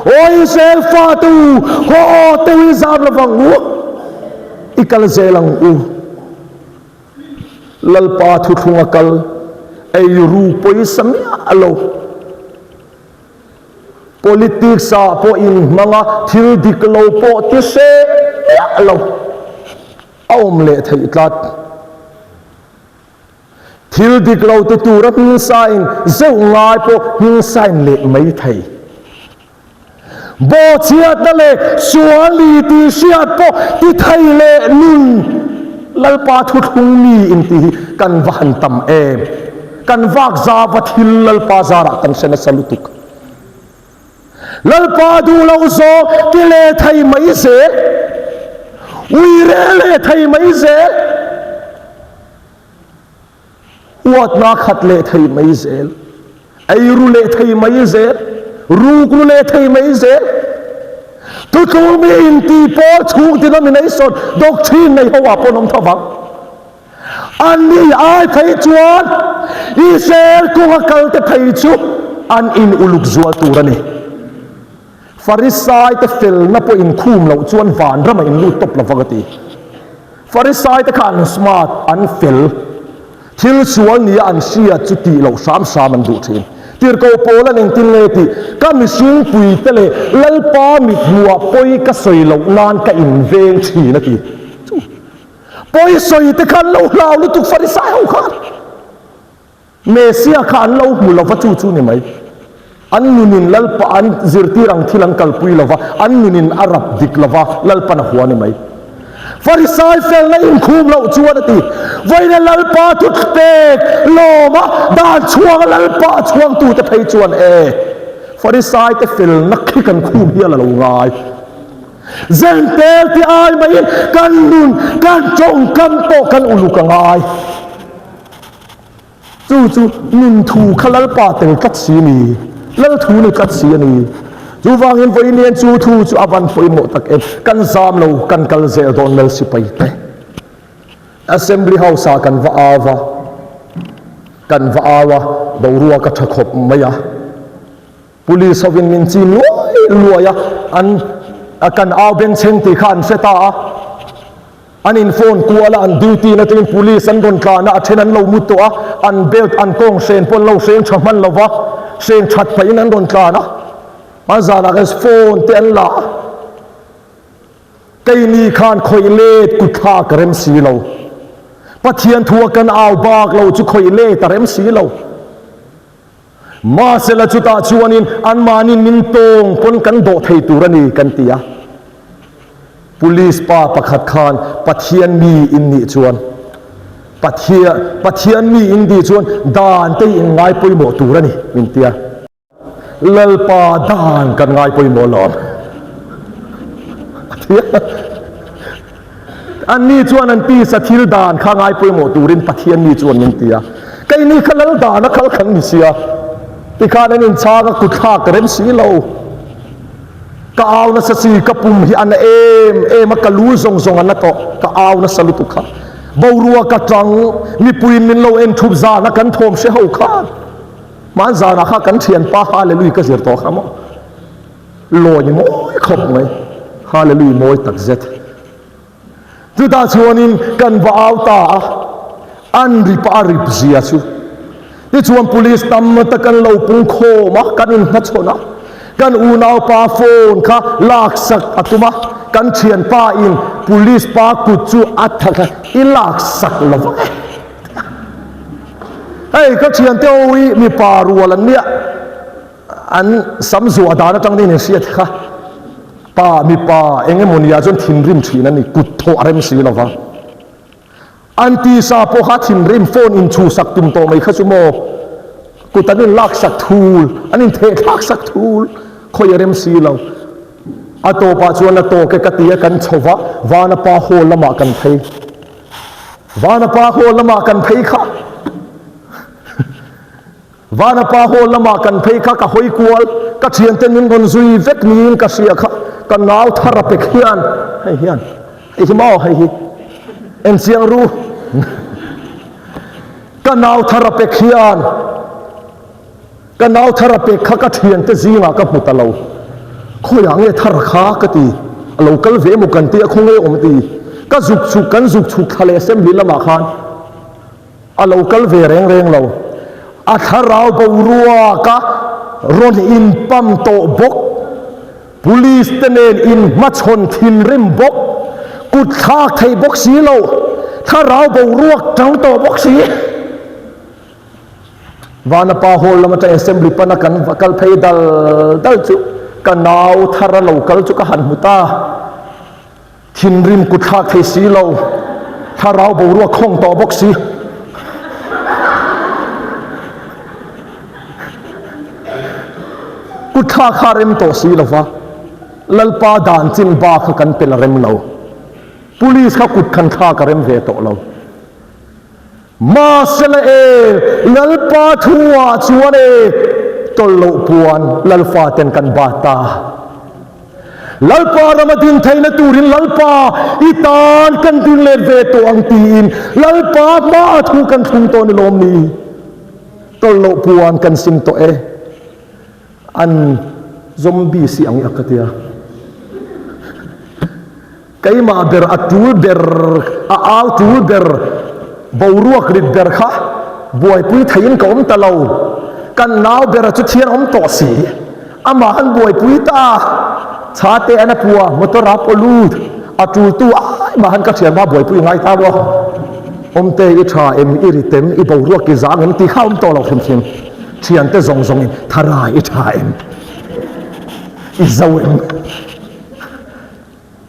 Aw Israel fate u, haw aw teu i zam lovang u, i kal zel ang u. Lalpa thuthlunga kal eiru pawisa miah lo. Politics ah pawh inhmang a, thil dik lo pawh ti hreh miah lo a awm leh theih tlat. Thil dik lo ti tura hming sign zeuh ngai pawh hming sign leh mai thei. Bawhchhiatna leh sual ni tih hriat pawh ti thei leh nun Lalpa thuthlung mi inti hi kan va han tam em. Kan vak zava thil Lalpa zarah kan hre nasa lutuk. Lalpa duh loh zawng ti leh thei mai zel, ui reh leh thei mai zel. Uatna khat leh thei mai zel, eiru leh thei mai zel, rukru leh thei mai zel. Thutlung mi inti pawl chhung denomination doctrine nei ho ah pawh an awm tho vang. Anni ai phei chuan Israel kawnga kal te phei chu an in uluk zual tur a ni. Farisai te felna pawh inkhum loh chuan vanram ah in lut tawp lovang a ti. Farisai te kha an smart, an fel. Thil sual nia an hriat chu tih loh hram hram an duh thin. Tirhkoh Paul an engtin nge tih? Ka mihring puite leh Lalpa mithmuhah pawi ka sawi loh nan ka inveng thin a ti. Chu pawi sawi te kha an lo hlau lutuk Farisai ho khan. Messia kha an lo hmu lova chu chu ni mai. An nunin Lalpa an zirtir ang thil an kalpui lova, an nunin a rap dik lova, Lalpan a hua ni mai. Farisai felna inkhum loh chuan a ti, Vawiina Lalpa thutpek lawma dan chhuanga Lalpa chhuangtute phei chuan e, Farisaite felna khi kan khum hial a lo ngai. Zentel ti ai maiin kan nun, kan tawngkam pawh kan uluk a ngai. Chu chu nun thu kha Lalpa tel tlat si a ni, Lal thu ni tlat si a ni. Chuvangin vawiin chu thu chu a van pawimawh tak em, kan zam lo, kan kal zel dawn Lal sipai te. Assembly House ah kan va au va, kan va au a, boruak a tha khawp mai a. Police hovin min chin luai luai a, an kan au bengchheng tih kha an hre ta a. An in phone kual a, an duty na atangin police an rawn tlan a, a then an lo mu tawh a, an belt an kawng hren pawh an lo hreng tha hman lo va, hreng that pahin an rawn tlan a, an zanah khan phone te an la a, keini khan khawih let kut thlak a rem si lo, Pathian thu a kan au bak lo chu khawih let a rem si lo. Mahsela chutah chuanin anmahni min tawng pawn kan dawh thei tur a ni kan ti a. Police pa pakhat khan Pathian mi in nih chuan Pathian Pathian mi in tih chuan dan te hi in ngai pawimawh tur a ni min ti a. Lalpa dan kan ngai pawimawh lawm a ti a. Anni chuan an tisa thil dan kha ngai pawimawh turin Pathian mi chuan min ti a, keini kha lal dan a kal kan ni sia, tikhan an inchhang a kutthlak ka rem si lo. Ka au nasa si, ka pum hi a na em em a, ka lu zawng zawng a na tawh, ka au nasa lutuk kha. Boruak ka tang, mipuiin min lo en thup zan a kan thawm hre ho khan. Hman zanah kha kan thianpa Hallelui ka zir tawh kha maw. Lawi mawi khawp mai. Hallelujah mawi tak zet. Chutah chuanin kan va au ta a, an rip a rip zia chu. Tichuan police tam tak an lo pung khawm a, kan inhmachhawn a. Kan unaupa phone kha laksak a tum a, kan thianpa in police pa kut chu a thak a, i laksak lo vang e. Hei ka thiante ho hi mipa rual an nia. An sam zuah dan atang nen in hriat kha pa mipa eng emaw nia chuan thinrim thin a ni, kut thawh a rem si lo va. An tisa pawh kha thinrim phone in chhuhsak tum tawh mai kha chu maw kut an in laksak thul, an in theh thlaksak thul, khawi a rem si lo. A tawpah chuan a tawk e ka ti a kan chho va, Vanapa hall lamah kan phei. Vanapa hall lamah kan phei kha. Vanapa hall lamah kan phei kha ka hawi kual, ka thiante min rawn zui vek niin ka hria kha, ka nau thar a pek hian, hei hian, hei hi maw hei hi, en chiang ru, ka nau thar a pek hian, ka nau thar a pek kha ka thiante zingah ka hmu ta lo, khawiah nge thar kha ka ti, a lo kal ve emaw kan tia khawnge awm ti, ka zuk chhuk kan zuk chhuk thla leh assembly lamah khan. A lo kal ve reng reng lo. A thlarau boruak a rawn inpam tawh bawk. Police te nen inhmachhawn thinrim bawk. Kut thlak thei bawk si lo. Thlarau boruak tang tawh bawk si. Vanapa Hall lam atang Assembly pana kan va kal phei dal dal chu ka nau thar a lo kal chu ka han hmu ta. Thinrim kutthlak thei si lo, thlarau boruak khawng tawh bawk si. Kutthlak kha rem tawh si lo va, Lalpa dan chin ba kha kan pel a rem lo. Police kha kut khan thlak a rem ve tawh lo. Mahsela e, Lalpa thu ah chuan e, tawlh loh puan Lalfa ten kan bat ta. Lalpa rama din theihna turin Lalpa i tan kan ding let ve tawh ang tiin Lalpa hmaah thu kan thlung tawh ni lawm ni? Tawlh loh puan kan sim tawh e. An zombie si ang i a ka tia. Keimah ber a tul ber, a au tul ber, boruak rit ber kha buaipui theiin ka awm ta lo. Kan nau bera chu thian awm tawh si. Amah an buaipui ta a, chhate an a pua, motor a paw lut, a tultu ai mah han ka thian hma buaipui ngai ta maw? Awmte i tha em, i rit em, i boruak i zang em tih kha a awm tawh lo hrim hrim. Thiante zawng zawngin Thara i tha em? I zo em?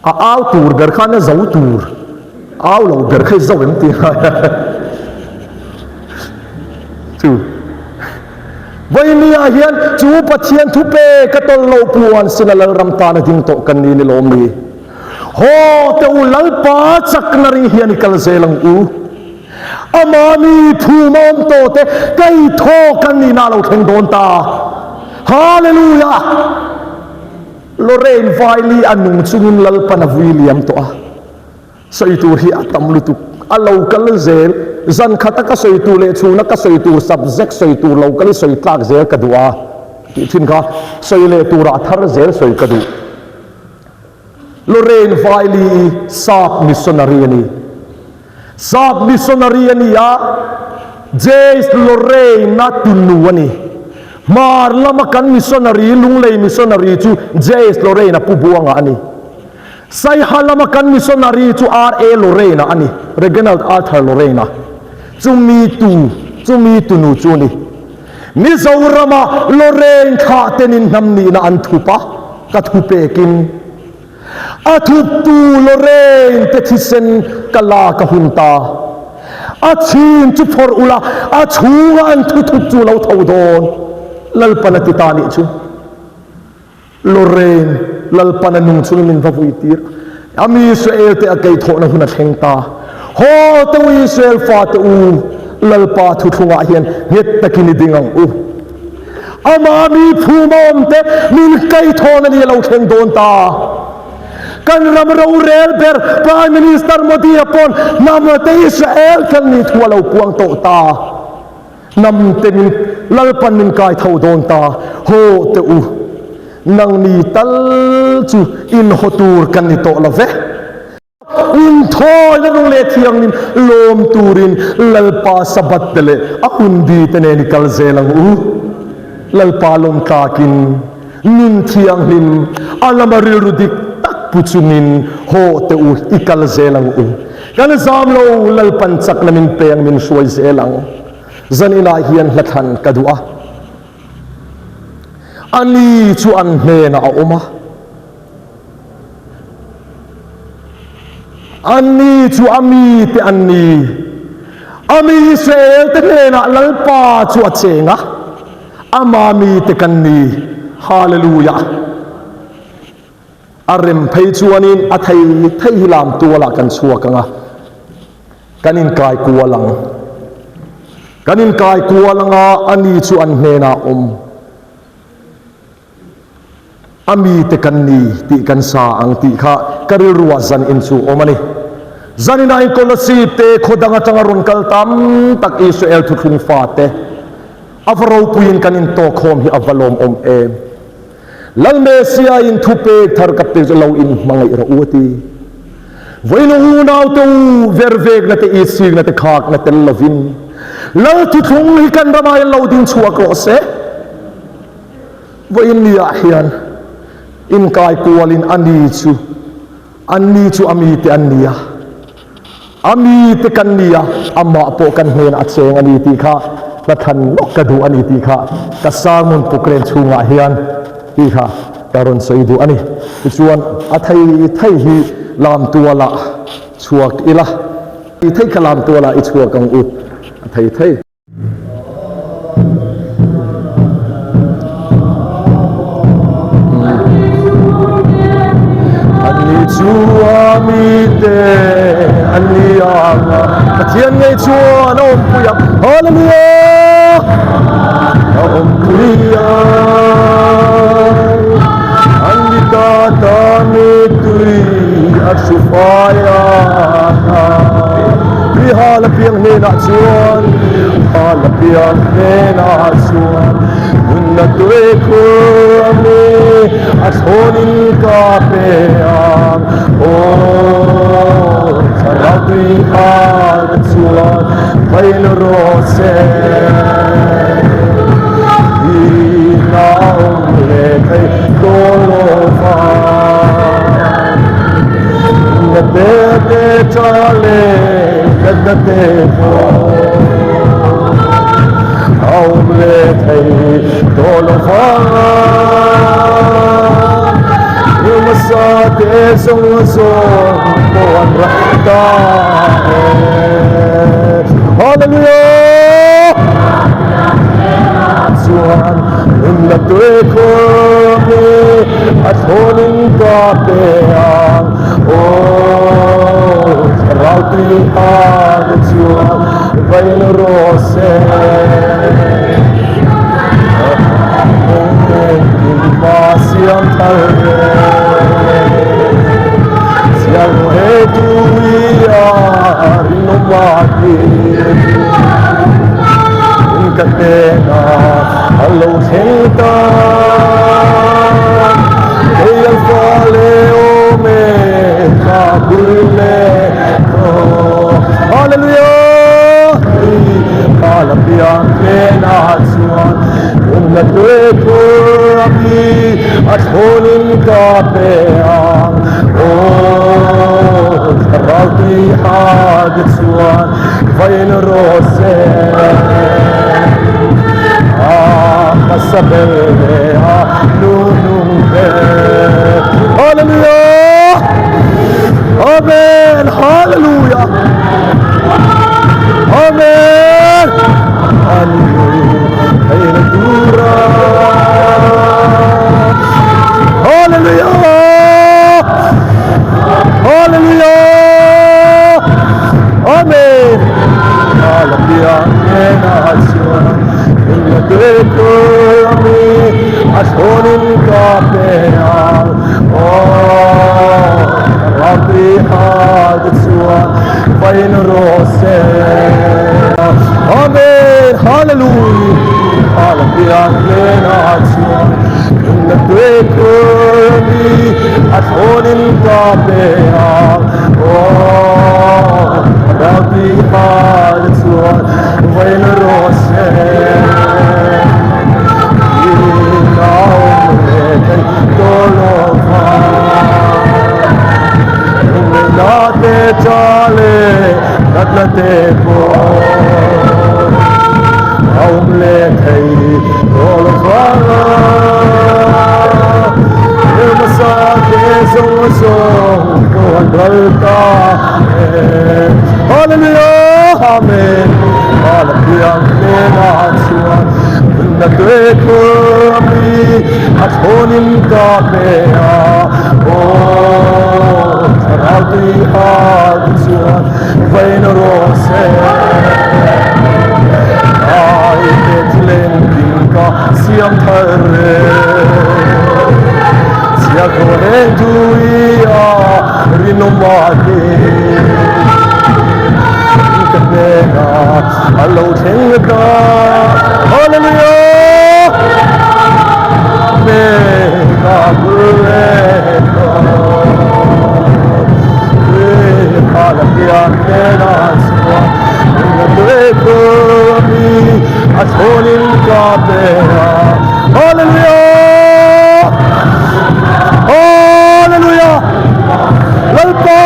A au tur ber khan a zo tur, au lo ber kha i zo em tih ngai a chu. Vawinia hian chu Pathian thu pe ka tawlh loh puan sin a Lalram tan a ding tawh kan ni ni lawm ni. Haw teh u Lalpa chakna ring hian i kal zel ang u. Ama mi phum a awm tawh te kei thaw kan nihna a lo thleng dawn ta. Hallelujah! Lorraine Vaili a nung chungin Lalpan a vui liam tawh a, sawi tur hi a tam lutuk. A lo kal zel, zan khata ka sawi tur leh chhuna ka sawi tur subject sawi tur lo kal i sawi tlak zel ka duh a tih thin kha sawi leh turah a thar zel sawi ka duh. Lorraine Vaili i sap missionary a ni. Sap missionary a ni a, James Lorraine-a tunu a ni. Hmar lama kan missionary, Lunglei missionary chu James Lorraine-a pu Buanga a ni. Saiha lama kan missionary chu R.A. Lorraine-a a ni, Reginald Arthur Lorraine-a. Chumi tu, chumi tunu chu a ni. Mizorama Lorraine thlah tenin hnam nihna an thup a, ka thupekin. A thuptu Lorraine te thisen ka lak a hun ta. A chhin chu phawrh ula, a chhunga an thu thup chu lo tho dawn. Lalpan a ti ta nih chu. Lorraine, Lalpan a nung chungin min va vui tir. A mi Israel te a keithawhna hun a thleng ta. Haw te u Israel fate u, Lalpa thuthlungah hian nghet takin i ding ang u. Amah mi phum a awm te min kaithawn a ni a lo thleng dawn ta. Kan ram rorel ber Prime Minister Modi a pawn hnam te Israel kan nih thu a lo puang tawh ta. Hnam te min Lalpan min kai tho dawn ta. Haw teh u, nangni tal chu in haw tur kan ni tawh lo ve. Inthawina nung leh thianghlim lawm turin Lalpa Sabbath te leh a hunbi te nen i kal zel ang u. Lalpa lawm tlakin nun thianghlim a lama rilru dik tak pu chungin haw teh u i kal zel ang u. Kan zam lo Lalpan chakna min peng min hruai zel ang. Zaninah hian hla thlan ka duh a. Ani chu an hnenah a awm a. Anni chu a mite an ni. A mi Israel-te hnenah Lalpa chu a cheng a, ama mite kan ni. Hallelujah! A rem phei chuanin a thei thei hi lam tualah kan chhuak ang a, kan inkai kual ang. Kan inkai kual ang a, ani chu an hnenah a awm. A mite kan ni tih kan sa ang tih kha ka rilruah zan in chu awm a ni. Zaninah in Kolasib te khaw dang atanga rawn kal tam tak Israel thuthlung fate a va ropuiin kan intawkkhawm hi a va lawmawm em. Lal Messiah in thupek thar ka pek chu lo inhmangaih rawh u a ti. Vawiin unaute u vervekna te itsikna te khakna tel lovin Lal thuthlung hi kan ramah hian lo ding chhuak rawh se. Vawiin niah hian inkai kualin a ni chu an ni chu a mite an ni a, a mite kan ni a, amah pawh kan hnenah a cheng a ni tih kha hnathlan lawk ka duh a ni tih kha ka sermon programme chhungah hian tih kha ka rawn sawi duh a ni. Tichuan a thei thei hi lam tualah chhuak ila, thei thei kha lam tualah i chhuak ang u, a thei thei. Anni chu a mite an ni ang a, Pathian ngei chuan a awmpui ang. Hallelujah! A awmpui ang. An ni ta tan. a hru fai a. Tuihal apiang hnenah chuan, hal apiang hnenah chuan nunna tuikhur a mi a thlawnin ka pe ang. Aw, thlarau tuihal chuan vain rawh se. Thihna awm leh thei dawn lo va. Na te te cha le natna te pawh a awm leh thei tawh lo va. Hmasa te zawng zawng pawh an rak ta e. Hallelujah! Chuan nunna tuikhur mi a thlawnin ka pe ang. Aw, thlarau tui han chuan vain rawh se. Engkim a siam thar reng. Chhiar rawh he tui a rinawm a ti. In ka hnenah a lo thleng ta. Kei Alpha leh Omega bul leh tawh. Hallelujah! Hei a piang hnenah chuan Nunna tuikhur a mi a thlawnin ka pe ang. Aw, thlarau tui hak chuan vain rawh se. A hmasa ber leh a nuhnung ber. Hallelujah! Amen! Hallelujah! Amen! Hallelujah! Hallelujah! Amen! Amen! Hallelujah! Hallelujah! Hnenah chuan nunna tuikhur mi a thlawnin ka pe ang. Aw, Rabbi hal chuan vain rawh se. Ina awm leh thei tawh lo va. Nunna te cha leh natna te pawh a awm leh thei tawh lo vang a. Hmasa te zawng zawng pawh an ral ta e. Hallelujah! Amen! Hallelujah! Hnenah chuan nunna tuikhur a mi a thlawnin ka pe a. Aw, thlarau tui hal chuan vain rawh se. Ai te thileng ding ka siam thar reng. Chhia khaw heng tui a rinawm a ni. Ka hnenah a lo thleng ta. Hallelujah! Mega Burrito. Hallelujah! Hallelujah! Lalpa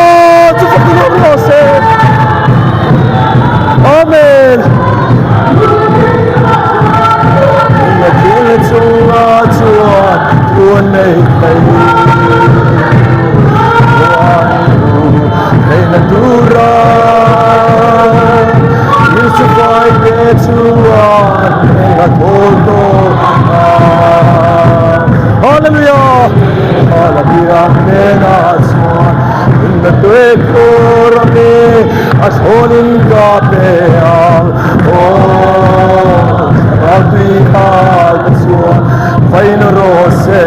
chu fakin awm rawh se. Amen. Thil chunga chuan thu an nei thei. Theihna tura Misufaite chuan eng a thawl tawh a. Hallelujah! Hallelujah hnenah chuan nunna tuikhur a mi a thlawnin ka pe ang. Aw, thlarau tui hal te chuan vain rawh se.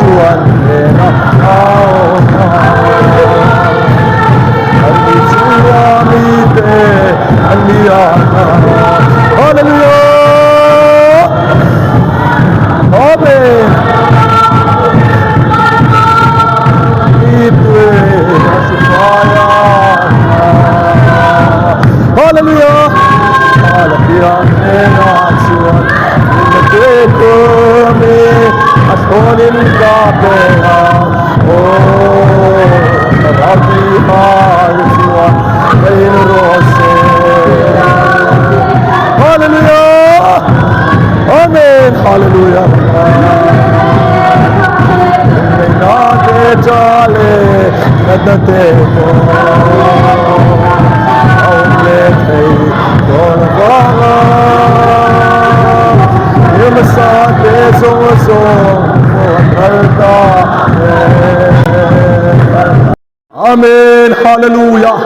chuan hnenah a awm a. Anni chu a mite an ni a. Hallelujah! Amen! Mite a hruai a. Hallelujah! Hallelujah! Hnenah chuan nunna te mi a thlawnin ka pe a. Aw, ka ralti ai chuan ka in rawh se. Hallelujah! Amen! Hallelujah! Lungngaihna te cha leh natna te pawh a awm leh thei dawn avanga i hmasa te zawng zawng pawh an ral ta e. Amen Hallelujah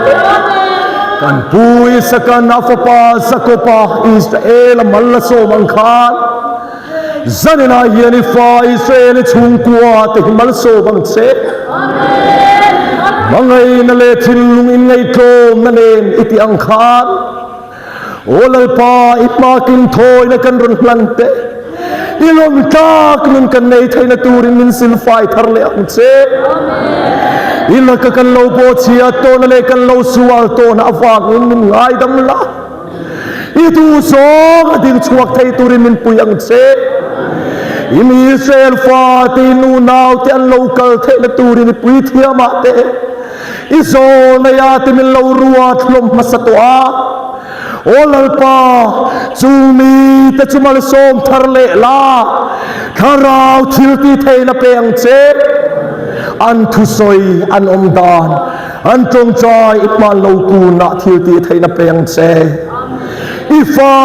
Kan pu Isaka na fapa Jakoba Israel a mal a sawm ang khan zaninah hian i fa Israel i chhungkua te hi mal sawm ang che. Hmangaihna leh thinlung inngaihtlawmna nen i tih ang khan Aw Lalpa, i hmakin thawina kan rawn hlan teh. I lawm tlak nun kan nei theihna turin min silfai thar leh ang che. I laka kan lo bawhchhia tawhna leh kan lo sual tawhna avangin min ngaidam la. I duh zawng a ding chhuak thei turin min pui ang che. I mi Israel fate, i nunaute an lo kal theihna turin i puithiamah te, I zawlnaia te min lo ruat hlawm hmasa tawh a, Aw Lalpa, chung mite chu malsawm thar leh la, Thlarau thil ti theihna pe ang che. An thusawi, an awm dan, an tawngtai i hman lo kunah thil ti theihna pe ang che. I fa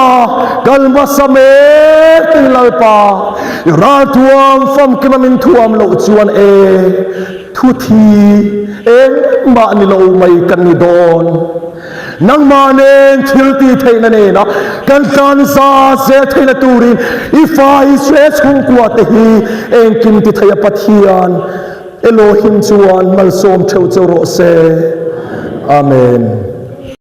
kal hmasa mek in Lalpa, i ralthuam famkima min thuam loh chuan e, Thu thi engmah ni lo mai kan ni dawn. Nangmah nen thil ti theihna nena kan tlan za zel theihna turin i fa Israel chhungkua te hi engkim ti thei a Pathian Elohim chuan malsawm theuh cheu rawh se. Amen.